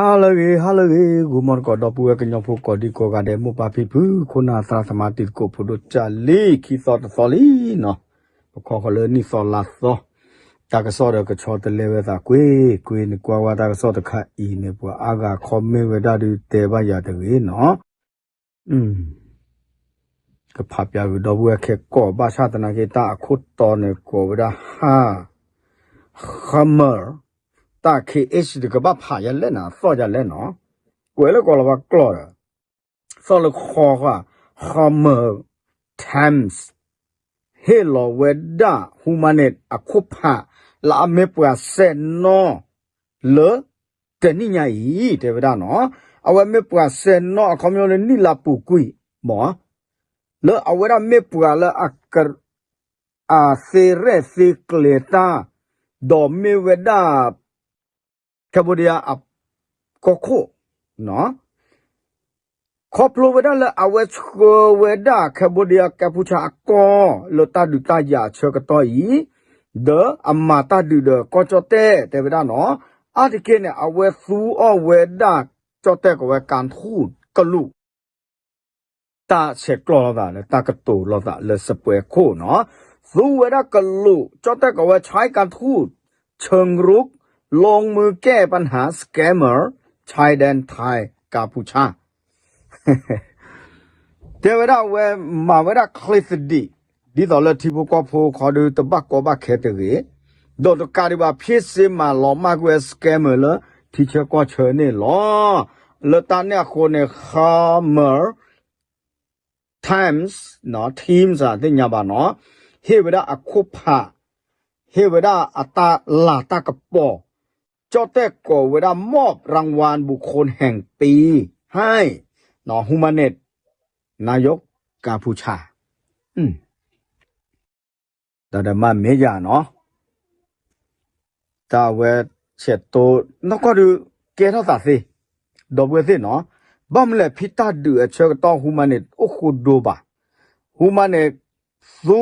ဟါလၢအဂ့ၤ ဟါလၢအဂ့ၤ ဂီၤမီၢ်တကိး ဒီပုၢ်ဝဲၢ်ကညီဖိကိးဒံကိးဂၤဒဲး မိၢ်ပၢ်ဖံဖု ခိၣ်နၢ်သရၣ်သမါတံၤသကိးဖိဒိၣ်ကၢ်လံ ခံသီတသီလံနီၤ, ပခီဃီၤလၢနံၣ်သီလါသီ, တၢ်ကစီၣ်ဒီးကဆီတလဲဝဲသးကွ့ၢ်ကွ့ၢ်န့ၣ် ကွၢ်ဝဲတၢ်ကစီၣ်တခါအံၤန့ၣ် ပှၤအါဂၤ comment ဝဲဒၣ်ဒုးတဲဘၣ်ယၤတဂ့ၤနီၤ. ကဖးပၠးဂုာ်ဒီပုၢ်ဝဲၢ်ခဲကိး ဘၣ်ဆၣ်သနာ်က့ တၢ်အခိၣ်တီန့ၣ် ကိးဝဲဒၣ် ဟါ Hummer တၢ် K H တကဘၣ်ဖးယလဲၣ်နီၤ အသီၣ်ယလဲၣ်နီၤ, ကွဲးလၢကီးလီၤဘၣ်ကျီၢ်ဒီး သီၣ်လၢဃီဃီ Hummer Times ဟ့ၣ်လီၤဝဲဒၣ် Hummer န့ၣ် အခိၣ်ဖး လၢအမ့ၢ်ပှၤစဲၣ်နီၤ လၢ တနံၣ်ညါအံၤ တဲဝဲဒၣ်နီၤ, အဝဲမ့ၢ်ပှၤစဲၣ်နီၤအခီပညီလၢနံၣ်လါပူၤကွံာ် မ့ၢ် လၢအဝဲဒၣ်မ့ၢ်ပှၤလၢ အသ့ရဲၣ်သ့ကျဲၤတၢ်, ဒီးမ့ၢ်ဝဲဒၣ် Cambodia အကီၢ်ခိၣ် ခီဖျိဝဲဒၣ်လၢအဝဲဆှၢဝဲဒၣ် Cambodia ကဲပူၤဆၣ်အကီၢ် လၢတၢ်ဒုးတၢ်ယၤအဆၢကတီၢ်အံၤ, ဒီးအမၤတၢ်ဒုးဒီးကီၢ်ကၠီၣ်တဲၣ် တဲဝဲဒၣ်နီၤ, အါတက့ၢ်န့ၣ် အဝဲသူအီၣ်ဝဲဒၣ် ကၠီၣ်တဲၣ်ကီးဝဲ ကၣ်ထူၣ်ကလူး တၢ်ဆဲးကျိးလိာ်သးလၢတၢ်ကတိၤလိာ်သးလၢစပွဲခိၣ်နီၤ, သူဝဲဒၣ်ကလူး ကၠီၣ်တဲၣ်ကီးဝဲ ใช้การทูตเชิงรุก ลงมือแก้ปัญหา scammerชายแดนไทยกัมพูชา တဲဝဲဒၣ်အဝဲမၤဝဲဒၣ်ချ့သဒံး, ဒ်သိးလၢထံဖိကီၢ်ဖိခီဒုတဘၣ်ကီဘၣ်ခဲတဂ့ၤ, ဒီးတကးဒံးဘၣ် ဖ့စ့မၤလီၤမၢ်ကွံာ်ဝဲ scammer လၢထံဆၢကီၢ်ဆၢန့ၣ်လီၤ. လၢတၢ်န့ၣ်အဃိန့ၣ် Hummer Times နီၤ Times သ့ၣ်ညါဘၣ်နီၤ, ဟ့ၣ်ဝဲဒၣ်အခိၣ်ဖး, ဟ့ၣ်ဝဲဒၣ်အတၢ်လၤတၢ်ကပီၤ, ကၠီၣ်တဲၣ်ကီးဝဲဒၣ် มอบรางวัลบุคคลแห่งปี ให้ นายก นายกกัมพูชา တၢ်ဒီးမ့ၢ်ယၤနီၤ, တၢ်ဝဲဆဲးတိ နီၢ်ကီၢ်ဒုး ကဲထီၣ်သးသ့, ဒီပုၢ်ဝဲၢ်သ့ၣ်နီၤ, ဘၣ်မနုၤလဲၣ် ဖဲတၢ်ဒုးအဆၢကတီၢ် Hummer န့ၣ် အိၣ်ဃိဒိဘၣ်, Hummer န့ၣ် သူ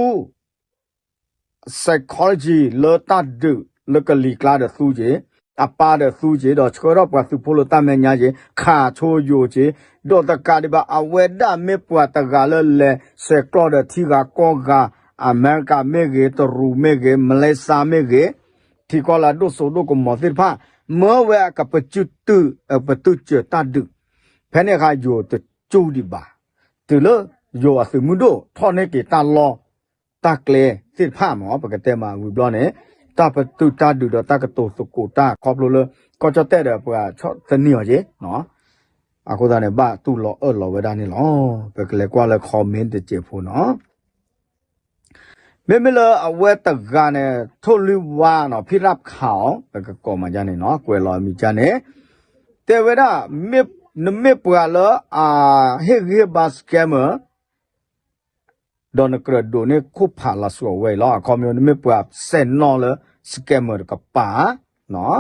psychology လၢတၢ်ဒုးလၢကလံၤကျါဒီးသူက့ၤ, အပၢ်ဒီးသူက့ၤ ဒီးဆှၢထီၣ်ပှၤသုးဖိလၢတၢ်မဲာ်ညါက့ၤ, ခးဆိယိာ်က့ၤ, ဒီးတကးဒံးဘၣ် အဝဲဒၣ်မ့ၢ်ပှၤတဂၤလၢလဲၤဆဲးကျိးဒီးထံဂၤကီၢ်ဂၤ, အမဲရကၤမ့ၢ်ဂ့ၤ, တရူးမ့ၢ်ဂ့ၤ, မလ့ၡါမ့ၢ်ဂ့ၤ, ထံကီၢ်လၢအဒိၣ်စိဒိၣ်ကမီၤသ့ၣ်တဖၣ်, မၢဝဲအကပစုာ်တုာ်, အပတုာ်စၢၤတၢ်ဒုး, ဖဲန့ၣ်အခါယိာ်တစူၢ်ဒံးဘၣ်, တုၤလၢယိာ်အသုးမုၢ်ဒိၣ် ထီၣ်န့ၢ်က့ၤတၢ်လီၢ် တၢ်ကျဲသ့ၣ်တဖၣ်မ့ၢ် ပကတဲမးဝံၤဘျီန့ၣ်, တၢ်ပတုာ်တၢ်ဒုးဒီးတၢ်ကတိၤသကိးတၢ်ခီဖျိလၢ ကီၢ်ကၠီၣ်တဲၣ်ဒီးပှၤဆီၣ်သနံးအီၤက့ၤ, အဃိသတးန့ၣ် ဘၣ်တူၢ်လီၤအၢၣ်လီၤဝဲဒၣ်န့ၣ်လီၤ. ပကလဲၤကွၢ်လၢ comment တစဲးဖိနီၤ. မ့မ့ၢ်လၢအဝဲတဂၤန့ၣ် ထိၣ်လွံၢ်ဝါနီၤ ဖံရၣ်ခးအီၤ ပကကိးမးဒ်န့ၣ်နီၤ ကွဲးလီၤအမံၤဒ်န့ၣ်, တဲဝဲဒၣ် နမ့ၢ်ပှၤလၢအဟ့ၣ်ဂံၢ်ဟ့ၣ်ဘါ scammer ဒီးနကြၢးဒိးန့ၢ်ခိၣ်ဖးလီၤစှၤဝဲအံၤလီၤ. အခီပညီ နမ့ၢ်ပှၤစဲၣ်နီၤလၢ scammer တကပၤ,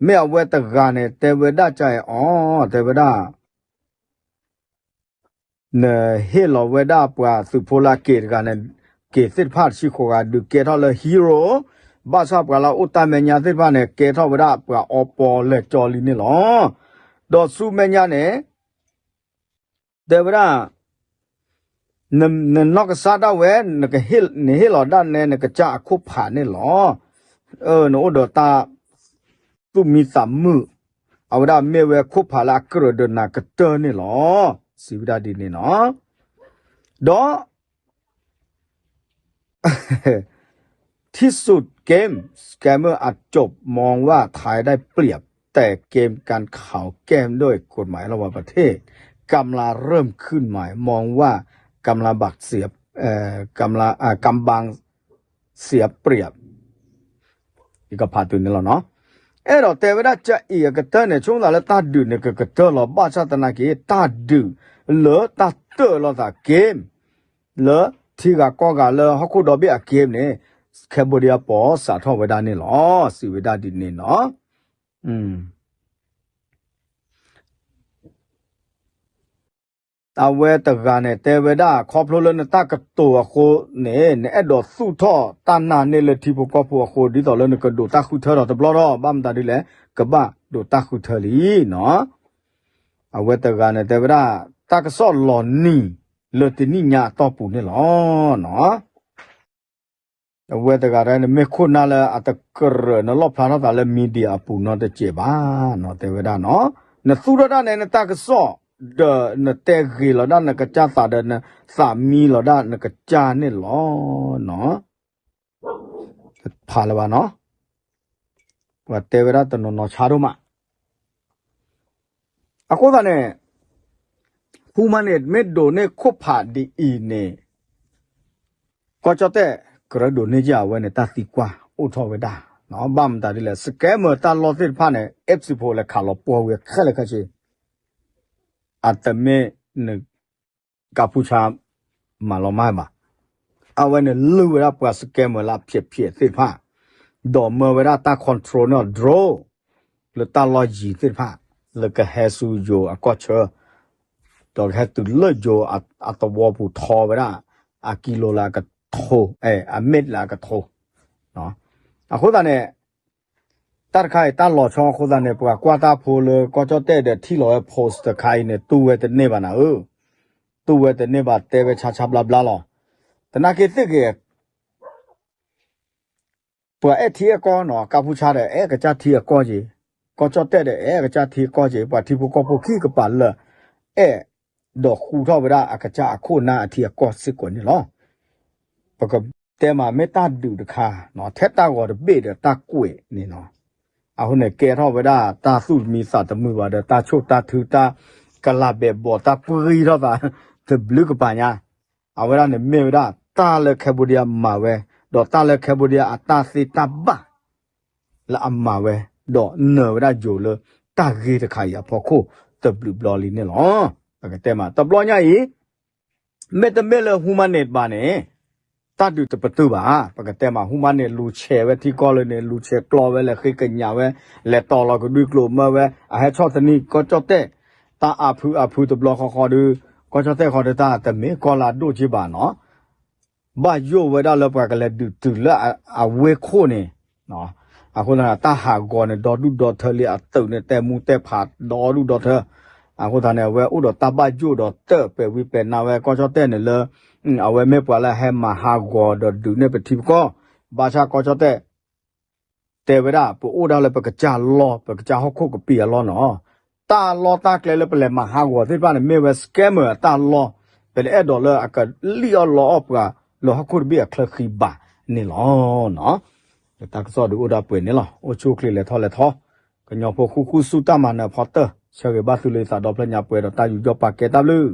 မ့ၢ်အဝဲတဂၤန့ၣ် တဲဝဲဒၣ်ကအံၤအီၤ တဲဝဲဒၣ် နဟ့ၣ်လီၤဝဲဒၣ်ပှၤသုးဖိလၢအက့ၤတဂၤန့ၣ် က့ၤသ့ၣ်တဖၣ်တဆံဃိးဂၤ ဒုးကဲထီၣ်လၢ hero, ဘၣ်ဆၣ်ပှၤလၢအအိၣ်တၢ်မဲာ်ညါသ့ၣ်တဖၣ်န့ၣ် ကဲထီၣ်ဝဲဒၣ်ပှၤအီပီလဲၤကၠီလံန့ၣ်လီၤ. ဒီးဆူမဲာ်ညါန့ၣ် တဲဝဲဒၣ် နနီၢ်ကစၢ်ဒၣ်ဝဲ နဟ့ၣ်လီၤဒၣ်နဲ နကစၢ်အခိၣ်ဖးန့ၣ်လီၤ. နအိၣ်ဒီးတၢ်သူၣ်မံသးမုာ်, အဝဲဒၣ်မ့ၢ်ဝဲခိၣ်ဖးလၢအကြၢးဒီးနၤကတၢၢ်န့ၣ်လီၤ. စံးဝဲဒၣ်ဒ်န့ၣ်နီၤ. ဒီး ที่สุดเกม scammer อาจจบ มองว่าไทยได้เปรียบ แต่เกมการขาวแก้มด้วยกฎหมายระหว่างประเทศกำลังเริ่มขึ้นใหม่ มองว่ากำลังบาดเสียเอ่อกำลังอ่ากำบังเสียเปรียบ ယကဖးတုၤန့ၣ်လီၤနီၤ. အဲၣ်ဒိးတဲဝဲဒၣ်ကအံၤအကတၢၢ်န့ၣ် ဆိကမိၣ်သးလၢတၢ်ဒုးန့ၣ် ကကတၢၢ်လီၤ ဘၣ်ဆၣ်သနာ်က့ တၢ်ဒုးလၢတၢ်တၢၢ်လိာ်သး game လၢထံဂၤကီၢ်ဂၤလၢဟီၣ်ခိၣ်ဒီဘ့ၣ်အ game န့ၣ် Cambodia ပီၢ်စးထီၣ်ဝဲဒၣ်န့ၣ်လီၤ. စံးဝဲဒၣ်ဒ်န့ၣ်နီၤ. အဝဲတဂၤန့ၣ် တဲဝဲဒၣ် ခီဖျိလၢနတၢ်ကတိၤအဃိန့ၣ် နအဲၣ်ဒိးသူၣ်ထီၣ်တၢ်နာ်န့ၢ်လၢထံဖိကီၢ်ဖိအဃိ ဒ်သိးလၢနကဒိးတၢ်ဃုထၢဒီးတဘျီဒီး ဘၣ်မတၤဒ်လဲၣ် ကဘၣ်ဒိးတၢ်ဃုထၢလံနီၤ. အဝဲတဂၤန့ၣ်တဲဝဲဒၣ် တၢ်ကစီၣ်လီၤနံၤလၢတနံၣ်ညါအတီၢ်ပူၤန့ၣ်လီၤနီၤ. အဝဲတဂၤတဂၤန့ၣ် မ့ၢ်ခိၣ်နၢ်လၢအတကြၢးနလီၣ်ဖျါထီၣ်သးလၢ media အပူၤနီတစဲးဘၣ်နီၤ တဲဝဲဒၣ်နီၤ. နသူၣ်ထီၣ်တၢ်န့ၣ် နတၢ်ကစီၣ် ဒီးနတဲဂ့ၤလီၤဒၣ်နကစၢ်သးဒီးနသးမံလီၤဒၣ်နကစၢ်န့ၣ်လီၤနီၤ. တဖးလၢၤဘၣ်နီၤ. ပှၤတဲဝဲဒၣ်တနီၤနီၤဆါဒိၣ်မး. အဃိသတးန့ၣ် ဟူမါန့ၣ် မ့ၢ်ဒိးန့ၢ်ခိၣ်ဖးဒ်အံၤန့ၣ် ကီၢ်ကၠီၣ်တဲၣ် ကရၢဒိးန့ၢ်က့ၤအဝဲန့ၣ် တၢ်သံကွၢ်အိၣ်ထီၣ်ဝဲဒၣ်. ဘၣ်မတၤဒ်လဲၣ် scammer တၢ်လီၢ်သ့ၣ်တဖၣ်န့ၣ် F sixteen လဲၤခးလီၤပှီၢ်ဝံၤခဲလၢာ်ခဲဆ့ အတမ့ၢ်န ကါဖူဆါ မၤလီၤမၢ်ဘၣ်. အဝဲန့ၣ်လုၢ်ဝဲဒၣ်ပှၤ scammer လၢအဖျဲးဖျဲးသ့ၣ်တဖၣ်, ဒီးမၢဝဲဒၣ်တၢ် control န့ၣ် drone လၢတၢ်လီၢ်ယံၤသ့ၣ်တဖၣ် လၢကဟဲဆူယိၤအကီၢ်ဆၢ, ဒီးကဟဲတုၤလၢယိၤအသဝီပူၤထီဝဲဒၣ် အကံလိလၢအကထိ, အမ့ၢ်လၢအကထိ. အဃိသတးန့ၣ် တၢ်တခါအံၤ တၢ်လီၤဆီအဃိသတးန့ၣ် ပှၤကွၢ်တၢ်ဖိလၢကီၢ်ကၠီၣ်တဲၣ်ဒီးထံၣ်လီၤဝဲ post တခါအံၤန့ၣ် တူၢ်ဝဲတန့ၢ်ဘၣ်နၤဧၢ, တူၢ်ဝဲတန့ၢ်ဘၣ် တဲဝဲဆါဆါဘျါဘျါလီၤ. သနာ်က့သ့ၣ်ဂ့ၤ ပှၤအဲၣ်ထံအဲၣ်ကီၢ်နီၤ, ကါဖူဆါဒီးအဲၣ်ကစၢ်ထံအကီၢ်က့ၤ, ကီၢ်ကၠီၣ်တဲၣ်ဒီးအဲၣ်ကစၢ်ထံအကီၢ်က့ၤ, ပှၤထံဖိကီၢ်ဖိခံကပၤလၢ အဲၣ်ဒီးဃူထီၣ်ဝဲဒၣ်အကစၢ်အခိၣ်အနၢ်အထံအကီၢ်စ့ၢ်ကီးန့ၣ်လီၤ. ပကတဲမးမ့ၢ်တၢ်ဒုးတခါ, ထဲတၢ်ဂီၤတဘ့ၣ်ဒီးတၢ်ကွဲးန့ၣ်နီၤ, အဃိန့ၣ်ကဲထီၣ်ဝဲဒၣ်တၢ်သူၣ်တမံသးတမုာ်ဘၣ်ဒီး တၢ်ဆိၣ်တၢ်ထု တၢ်ကလၤဘဲးဘီး တၢ်ပှံထီၣ်သး တဘျုးကပၤညါ, အဝဲဒၣ်န့ၣ်မ့ၢ်ဝဲဒၣ်တၢ်လၢ Cambodia မၤဝဲ, ဒီးတၢ်လၢ Cambodia အတၢ်သ့တၢ်ဘၣ် လၢအမၤဝဲ, ဒီးနၢၤဝဲဒၣ်ယိၤလၢတၢ်ဂ့ၢ်တခါအံၤအဖီခိၣ်တဘျုးဘျီလံန့ၣ်လီၤ. ပကတဲမး တဘျီညါအံၤ မ့တမ့ၢ်လၢ ဟူမါန့ၣ်တဘၣ်န့ၣ် တၢ်ဒုးတပတုာ်ဘၣ်. ပကတဲမး ဟူမါန့ၣ် လူၤဆဲးဝဲထံကီၢ်လၢန့ၣ် လူၤဆဲးကျီဝဲ လဲၤဃ့ကညးဝဲ လဲၤတီၤလီၤကဒွံကျိာ်မၢဝဲ အဟဲဆီၣ်သနံးကီၢ်ကၠီၣ်တဲၣ် တၢ်အါဖုအါဖုတဘျီဃီဃီဒီး ကီၢ်ကၠီၣ်တဲၣ်ဃီဒီး တၢ်တမ့ၢ်ကီၢ်လၢအဒိၣ်က့ဘၣ်နီၤ. ဘၣ်ယိၣ်ဝဲဒၣ်လၢပှၤကလဲၤဒုးတုၤလၢအဝ့ၢ်ခိၣ်န့ၣ်, အဃိသတး တၢ်ဟးဂီၤန့ၣ် ဒီဒူၣ်ဒီထၢလံ, အသုးန့ၣ် တဲမူတဲဖးဒီဒူၣ်ဒီထၢ. အဃိသတးန့ၣ် အဝဲအိၣ်ဒီးတၢ်ဘၣ်ယိၣ်ဒီးတၢၢ်ပဲာ်ဝံပဲာ်နါဝဲ ကီၢ်ကၠီၣ်တဲၣ်န့ၣ်လၢ အဝဲမ့ၢ်ပှၤလၢအဟဲမၤဟးဂီၤဒီးဒုးန့ၢ်ပထံပကီၢ်, ဘၣ်ဆၣ်ကီၢ်ကၠီၣ်တဲၣ် တဲဝဲဒၣ် ပအိၣ်ဒၣ်လၢပကစၢ်လီၢ် ပကစၢ်ဟီၣ်ခိၣ်ကပံာ်အလီၢ်နီၤ. တၢ်လီၢ်တၢ်ကျဲလၢပလဲၤမၤဟးဂီၤသ့ၣ်တဖၣ်န့ၣ် မ့ၢ်ဝဲ scammer အတၢ်လီၢ်, ပတအဲၣ်ဒိးလၢအကလံၣ်အီၣ်လီအီၣ်ပှၤလၢဟီၣ်ခိၣ်တဘ့ၣ်အချၢဃံဘၣ်န့ၣ်လီၤ. တၢ်ကစီၣ်ဒုးအိၣ်ဒၣ်ပှဲၤန့ၣ်လီၤ. အိၣ်ဆူၣ်အိၣ်ချ့လဲၤထီၣ်လဲၤထီ, ကညီဖိဃူဃူဆူတၢ်မၤနၢၤအဖီတၢၢ် ဆၢဂ့ၤဘၣ်သုလၢယသးဒီဖျၢၣ်ညါပှဲၤဒီးတၢ်ယူးယီၣ်ပာ်ကဲတၢ်ဘျုး